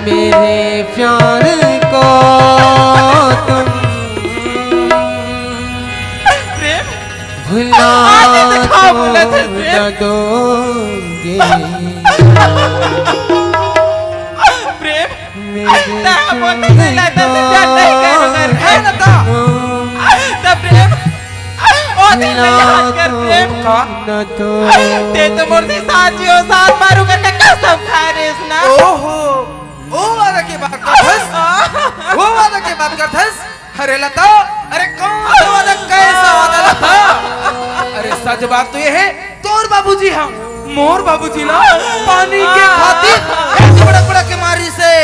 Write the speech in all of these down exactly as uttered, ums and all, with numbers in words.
मेरे प्यार को तुम प्रेम, भुला आज तो खा तो बोला था, प्रेम। न दोगे। प्रेम, मेरे तैं बोलते प्यार नहीं को। लता से प्यार नहीं करो कर, है लता। तब प्रेम, ओ दिल में याद कर प्रेम। का? न दोगे। तैं तो मोर से साथ जियो, साथ मारू करके कसम खा रहे ना। ओहो, वो वादा के बात करथस, वो वादा के बात करथस। अरे लता, अरे कौन सा वादा, कैसा वादा लता? अरे सच बात तो ये है, तोर बाबूजी ह मोर बाबूजी ला पानी के खातिर एक बड़ा बड़ा के मारिस हे।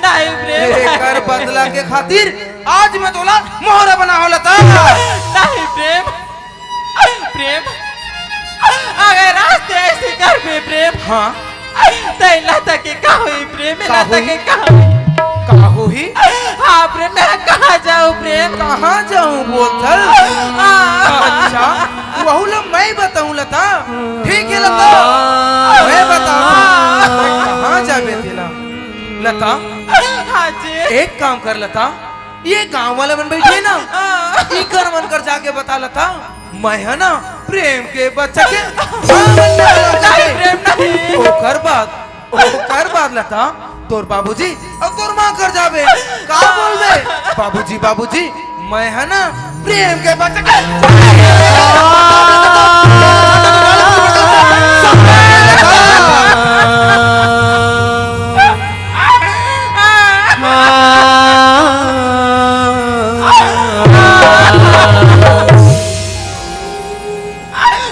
नहीं प्रेम। एकर बदला के खातिर आज मैं तोला मोहरा बनाहूं लता। नहीं प्रेम, प्रेम, अगर आज तैं ऐसे करबे प्रेम, हाँ। तैं लता के का होही प्रेम, का लता होही? के का होही? का होही? हाँ प्रेम, मैं कहाँ जाऊँ प्रेम? कहाँ जाऊँ बोलथस? हाँ। अच्छा, वहू ला मैं बताऊँ लता। ठीक है लता, मैं बताऊँ। कहाँ जाबे तेला? लता, हाँ जी। एक काम कर लता, ये गांव वाले मन बैठे ना, इकर मन कर जाके बता लता, मैं ह ना प्रेम के बच्चा के माँ बनने वाला हूँ। नहीं, प्रेम नहीं। ओकर बाद, ओकर बाद लता, तोर बाबूजी अउ तोर माँ कर जाबे, का बोलबे? बाबूजी, बाबूजी, मैं ह ना प्रेम के बच्चा के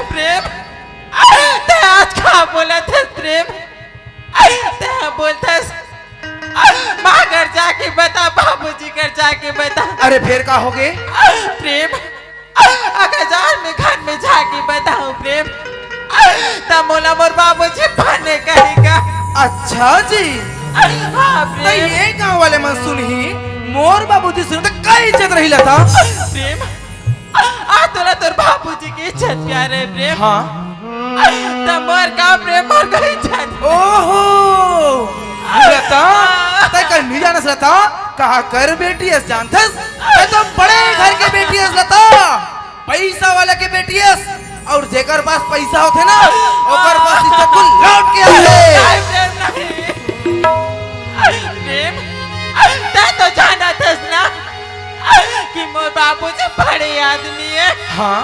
प्रेम, तैं आज का बोलत हस प्रेम? तैं बोलथस, माँ घर जाके बता, बाबूजी घर जाके बता। अरे फेर का होगे? प्रेम, अगर जान में घर में जाके बताऊं प्रेम, त मोला मोर बाबूजी बने कहेगा। अच्छा जी। हाँ त प्रेम। ये गांव वाले मन सुनही, मोर बाबूजी सुनही त का इज्जत रही लता? प्रेम, आ तोला तोर बाबूजी के इज्जत प्यार हे प्रेम। हाँ। त मोर का प्रेम, मोर का इज्जत। ओहो, लता, तैं का नहीं जानस लता, कहाँ कर बेटी हस जानथस? तैं तो बड़े घर के बेटी हस लता, पैसा वाला के बेटी हस, अउ जेकर पास पैसा होथे ना, ओकर पास इज्जत तो लौट के आथे। नहीं प्रेम, नहीं। प्रेम, तैं तो जानत हस ना कि मोर बाबूजी बड़े आदमी हे। हाँ।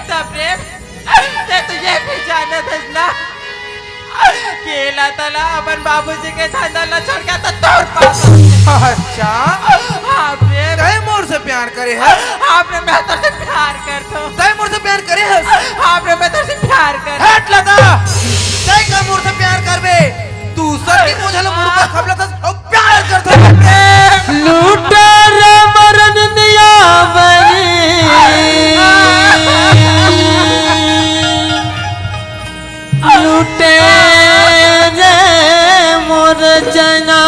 त प्रेम, तैं तो ये भी जानत हस ना कि लता ला अपन बाबूजी के धंधा ला छोड़ के त तोर पास। अच्छा। हाँ प्रेम। तैं मोर से प्यार करे हस? हाँ प्रेम, मैं तोर से प्यार करथों। तैं मोर से प्यार करे हस? हाँ प्रेम, मैं तोर से प्यार करथों। हट लता, तैं का मोर से प्यार करबे? दूसर के मुझे लो मुर्गा खबला था। प्यार करथों। लूटे रे मरन दिया बरी, लूटे रे मोर चना,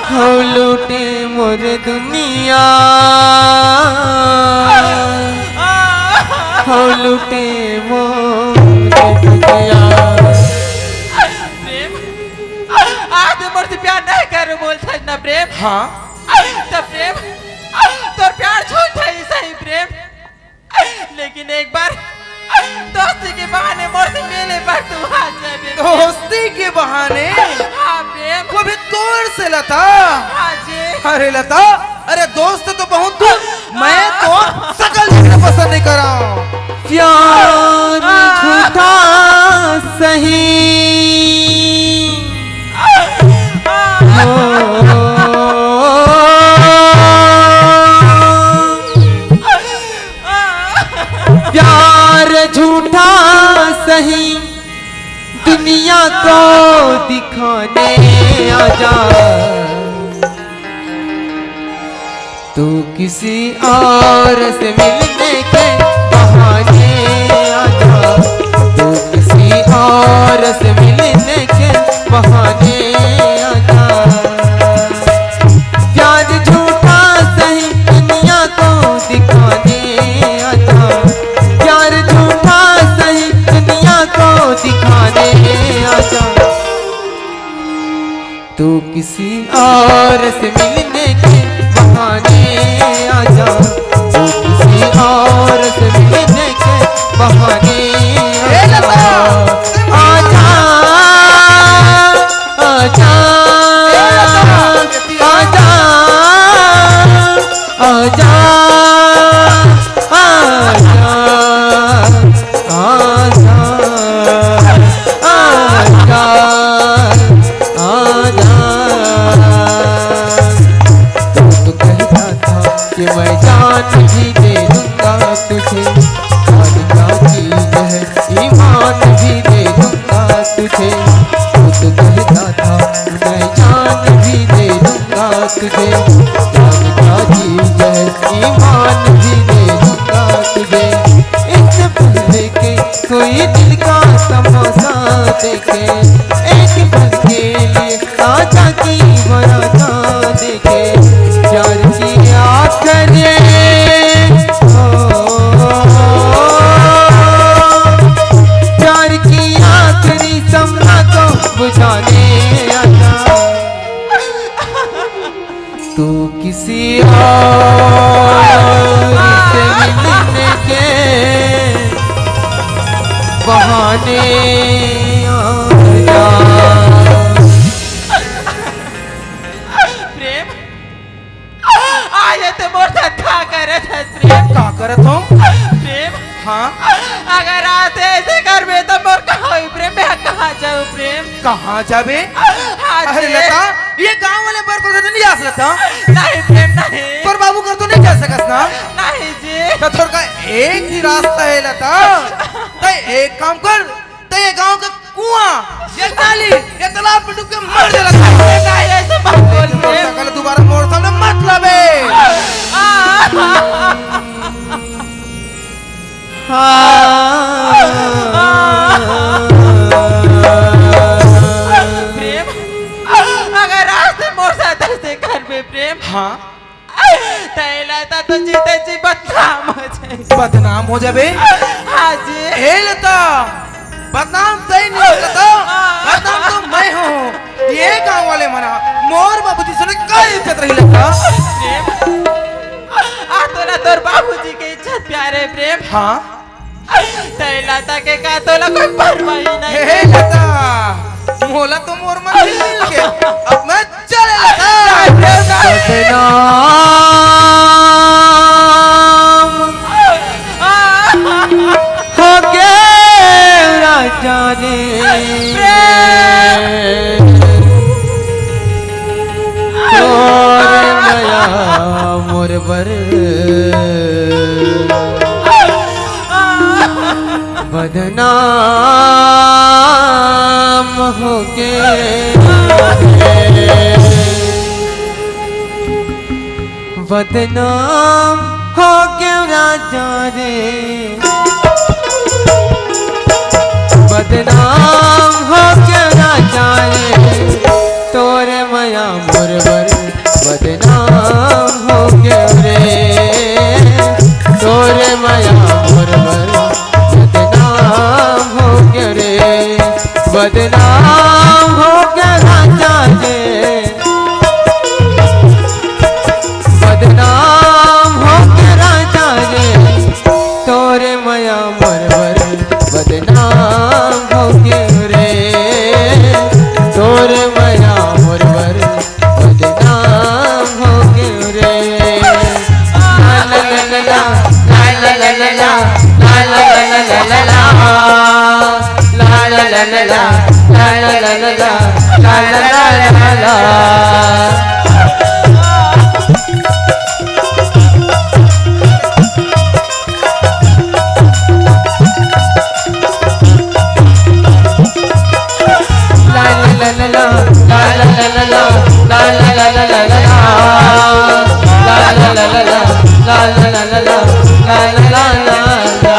हो लूटे मोर दुनिया, हो लूटे मोर दुनिया। प्रेम, आज मोर से प्यार नहीं करो बोलथस ना प्रेम। हाँ। त प्रेम, तोर प्यार झूठ हे सही प्रेम, लेकिन एक बार दोस्ती के बहाने मोर से मिले बर तू आ जाबे। दोस्ती के बहाने? हाँ प्रेम। वो भी तोर से लता? हाँ जी। अरे लता, अरे दोस्त तो बहुत दूर, मैं तो सकल जिसे पसंद नहीं करा। प्यार झूठा सही, हो, प्यार झूठा सही, दुनिया को दिखाने आजा। तू किसी और से मिलने के बहाने आजा, तू किसी और से मिलने के बहाने आजा। प्यार झूठा सही दुनिया को दिखाने आजा, प्यार झूठा सही दुनिया को दिखाने आजा। तू किसी और से मिलने के बहाने आजा, तू किसी और से मिलने के बहाने आजा, आजा, आजा, आजा, आजा, आजा। आजा, आजा, आजा। तू तो कहता था कि मैं जान भी दे दूंगा तुझे। जान क्या चीज है, ईमान भी दे दूंगा तुझे। तू तो कहता था मैं जान भी दे दूंगा तुझे। जान क्या चीज है, ईमान भी दे दूंगा तुझे। इससे पहले के कोई दिल का तमाशा देखे, एक पल के लिए आजा की मराठा देखे। प्यार की आखिरी, ओ, प्यार की आखिरी शम्मा को बुझाने आजा। तू किसी और से मिलने के बहाने आया। प्रेम, आज ते मोर साथ का करत हस प्रेम? का करत हूँ? प्रेम, हाँ? अगर आज ऐसे करबे तो मोर का होई प्रेम? मैं कहाँ जाऊँ प्रेम? कहाँ जाबे? हाँ अरे जी। लता, ये गांव वाले बर कर नहीं जा सकता। नहीं प्रेम, नहीं। तोर बाबू कर तो नहीं जा सकस ना। नहीं जी। तो तोर का एक ही रास्ता है लता। तो एक काम कर, तो ये गांव का कुआं, ये नाली, ये तालाब में डूब के मर जा लता। नहीं, ऐसे मत बोल लेकिन मोर प्रेम। साथ दोबारा मोर सामने मत लाबे। हाँ। प्रेम, अगर आज ते मोर साथ ऐसे करबे प्रेम, हाँ। तैं लता तो जीते जी बदनाम हो जाए। बदनाम हो जाबे? हाँ जी। ए लता, बदनाम तैं नहीं हो लता, बदनाम तो मैं हूँ। ये गांव वाले मन मोर बाबूजी से का इज्जत रही लता। प्रेम, आ तोला तोर बाबूजी के इज्जत प्यार है प्रेम। हाँ। तैं लता के का तोला कोई परवाही नहीं। हे लता, मोला तो मोर मन मिल के, अब मैं चले लता। बदनाम हो गे राजा रे, तोर मया मोर बर बदनाम हो गे, बदनाम हो गे राजा रे, बदनाम हो गे राजा रे, तोर मया मोर बर बदनाम हो गे रे, तोर मया मोर बर बदनाम हो गे रे, बदनाम हो गे राजा रे, बदनाम हो गे राजा रे, तोर मया मोर बर बदनाम हो गे रे, तोर मया मोर बर बदनाम हो गे रे। ला ला ला ला ला, ला ला ला ला ला, ला ला ला ला ला ला, ला ला ला ला ला, ला ला ला ला ला, ला ला ला ला ला।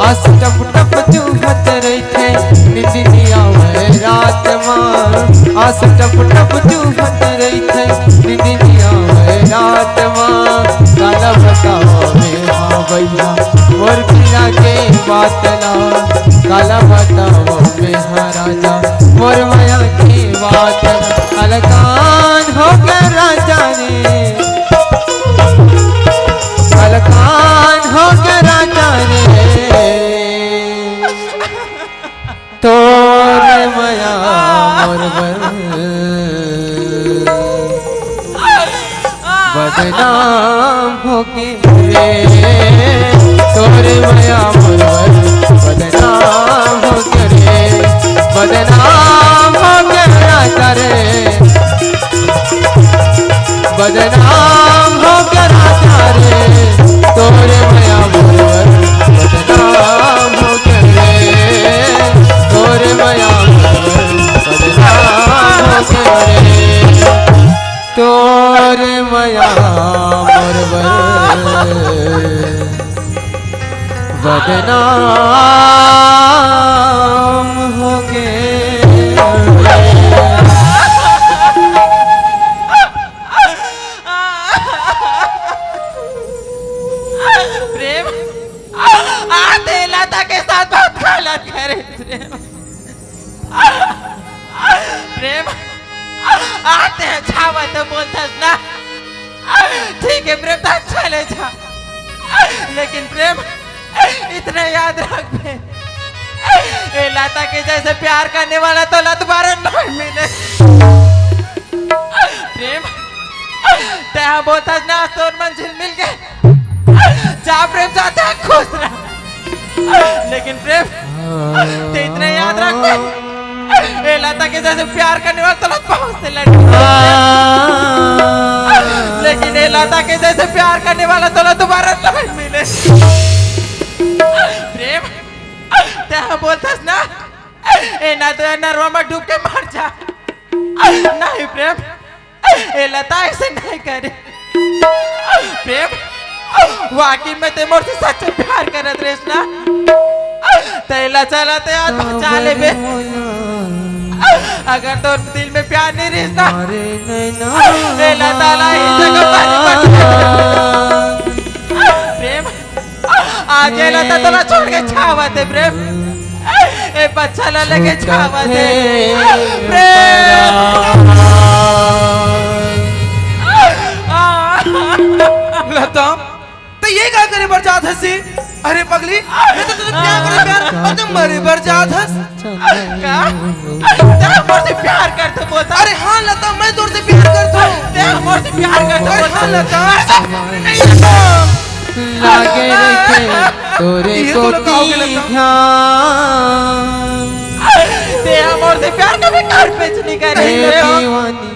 आस टप टप चुहत रहिथे, निंद नइ आवय रात मा। आस टप टप चुहत रहिथे, निंद नइ आवय रात मा। काला बतावं मैं हा भैया, मोर पीरा के बात ला। काला बतावं मैं हा राजा, मोर मया के अलकान हो गया राजा रे, अलकान हो गया राजा रे, तोर मया मोर बर बदनाम होगे रे, तोर मया मोर बर बदनाम होगे रे, बदनाम होगे राजा रे, बदनाम होगे राजा रे, तोर मया मोर बर बदनाम होगे रे, तोर मया मोर बर बदनाम होगे रे। तोर मया मोर बर बदनाम होगे। प्रेम, आ ते लता के साथ बहुत गलत करे प्रेम। प्रेम, आ ते अच्छा बात बोलथस ना, ठीक है प्रेम, तो अच्छा ले जा, लेकिन प्रेम, इतना याद रख बे, ए लता के जैसे प्यार करने वाला तोला दोबारा नहीं मिले। प्रेम, तेहा बोलथस ना, तोर मंजिल मिल गए, जा प्रेम, जा, तेहा खुश रह। लेकिन प्रेम, ते इतना याद रख बे, ए लता के जैसे प्यार करने वाला तोला बहुत से लड़के, लेकिन ए लता के जैसे प्यार करने वाला तोला दोबारा नहीं मिले। प्रेम, तेहा बोलथस ना, ए ना तो ए नरवा में डूब के मर जा। नहीं प्रेम, ए लता ऐसे नहीं करे। प्रेम, वाकई में ते मोर से सच्चा प्यार करत रेस ना, ते लता ला ते आज बचा लेबे। अगर तोर दिल में प्यार नहीं रेस ना, ए लता ला ही जगह पर प्रेम, आज ए लता तोला छोड़ के छावत हे प्रेम, ए बच्चा ला लेके छावत हे प्रेम। लता, त ये का करे बर जात हस? अरे पगली, मैं तो तुझे प्यार करे प्यार, और तुम मरे बर जात हस। का? तें मोर से प्यार करथस बोलथस? अरे हाँ लता, मैं तोर से प्यार करथों। तें मोर से प्यार करथस अरे बोलथस? हाँ लता। अरे सामने नहीं लता। लागे रखे तोरे ये तो कोती लता हो गया लता। ध्यान। तें मोर से प्यार कभी कर पे नहीं करे ए रे। दीवानी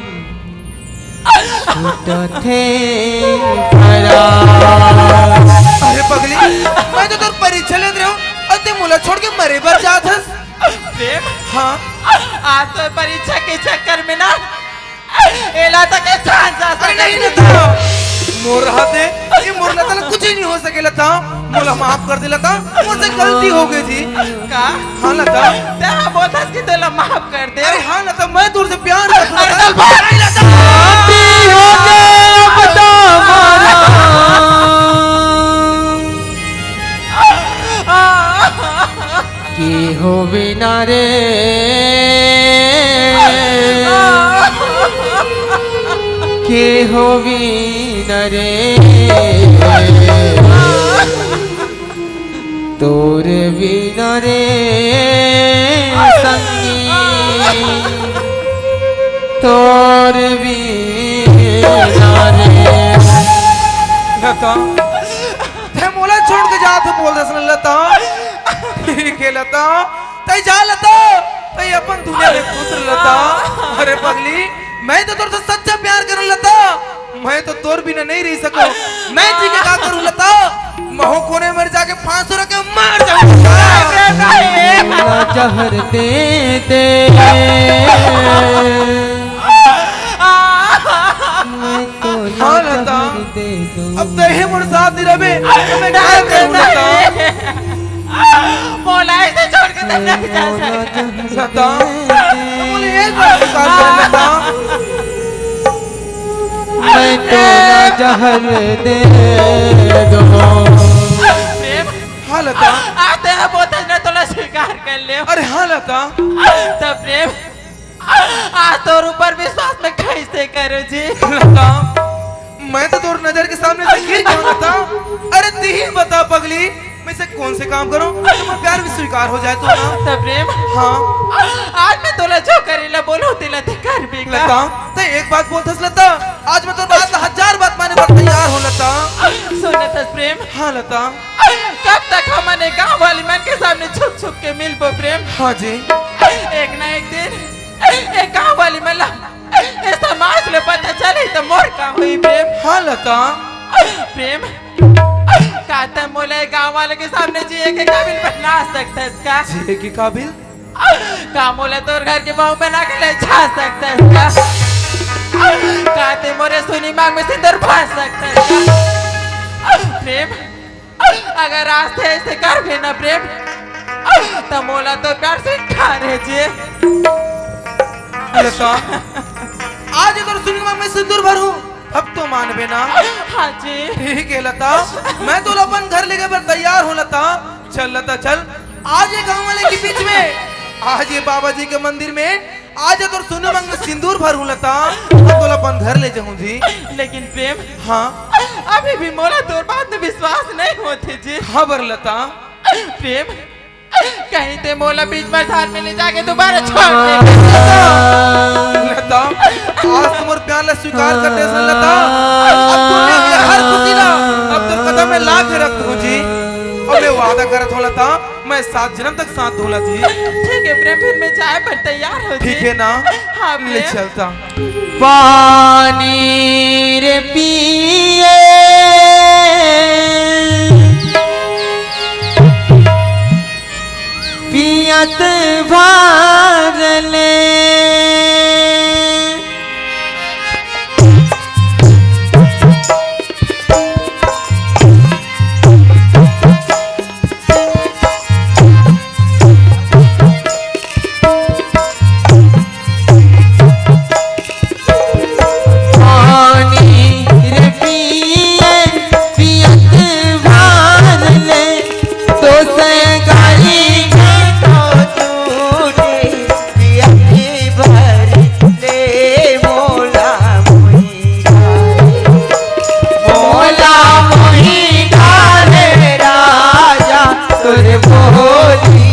छूटथे फरार। अरे पगली, मैं तो तोर परीक्षा लेत रहेंव अउ तें मोला छोड़ के मरे बर जात हस। प्रेम? हाँ। आज तो परीक्षा के चक्कर में ना, ए लता के जान जा अरे नहीं सकत हे। लता, मोर रहते, ये मोर लता ला कुछ ही नहीं हो सके लता, मोला माफ कर दे लता, मोर से गलती हो गई थी। का? हाँ लता। तें बोलथस कि तोला माफ कर दे। अरे हाँ लता, मैं तोर से प्यार करथों अरे लता। चल भाग। नहीं लता। शांति हो गया अब तो हमारा। के हो बिना रे, के हो बिना रे, तोर बिना रे संगी, तोर बिना रे। लता, तें मोला छोड़ के जात हस बोल दस न लता। ठीक है लता, तें जा लता, तें अपन दुनिया में खुश रह लता। अरे पगली, मैं तो तोर से सच्चा प्यार करन लता, मैं तो तोर बिना नहीं रह सकों। मैं जी के का करूँ लता, महूँ कोने में जाके फांसू रख के मर जाऊँ लता। जहर दे दे। मैं तो हाँ, लता। जहर दे दूँ। अब तें ही मोर साथ नहीं रहबे, मैं क्या करूँ, लता? मोला ऐसे छोड़ के तो नहीं जा सकता। लता, तू बोले ये कौन सी बात है, लता? मैं तो ना जहर दे दूँ। प्रेम, हाँ, लता। आज तेरा बोतल ने तोला स्वीकार कर ले। अरे हाँ, लता। तो प्रेम, आज तोर ऊपर विश्वास मैं कैसे करूं जी? लता, मैं तो तोर नजर के सामने से गिर गया लता। अरे तू ही बता पगली, मैं से कौन से काम करूं जो मोर प्यार भी स्वीकार हो जाए तो ना। त प्रेम, हाँ। आज मैं तोला जो करे ला बोलूं तेला ते करबे का? लता, ते एक बात बोलथस लता, आज मैं तोर बात ला हजार बात माने बर तैयार हो लता। सुनत हस प्रेम? हाँ लता। कब तक हमन ए गांव वाली मन के सामने छुप छुप के मिलबो प्रेम? हाँ जी। एक ना एक दिन ए गांव वाली मन ला, ए समाज ले पता चली त मोर का होई प्रेम? हाँ लता। प्रेम, का ते मोला ए गांव वाले के सामने जिए के काबिल बना सकथस का? जिए के काबिल? का मोला तोर घर के बहू बना के ले जा सकथस का? का ते मोरे सुनी मांग में सिंदूर भर सकथस का? प्रेम, अगर आज ते ऐसे करबे ना प्रेम, त मोला तो प्यार से ठहरे जे। लता, आज अगर सुनी मांग में सिंदूर भरूं, अब तो मानबे ना? हाँ जी। ठीक है लता, मैं तोला अपन घर लेगे बर तैयार हूँ लता। चल लता चल, आज ए गांव वाले के बीच में, आज ए बाबा जी के मंदिर में, आज ए तोर सुनी मांग में सिंदूर भरूं लता, अब तोला अपन घर ले जाऊं जी। लेकिन प्रेम, हाँ। अभी भी मोला तोर बात में विश्वास नहीं होथे जी। हाँ बर लता। प्रेम, कहीं ते मोला बीच मझधार में ले जाके दोबारा छोड़ दे। लता, आज तो मोर प्यार ला स्वीकार कर दे सन लता। अब दुनिया के हर खुशी ला अब तोर कदम में ला के रख दूं जी। अब मैं वादा करत हूँ लता, मैं सात जन्म तक साथ दूं लता जी। ठीक है प्रेम, फिर मैं जाए बर तैयार हो जी। ठीक है ना? हाँ ले प्रेम। चलता। पानी रे पिए, पियत भर ले। पानी रे पिए, पियत भर ले, तो से गाली में तो झूठे, पियत भर ले, मोला मोही गाए। मोला मोही गाए राजा, तोर बोली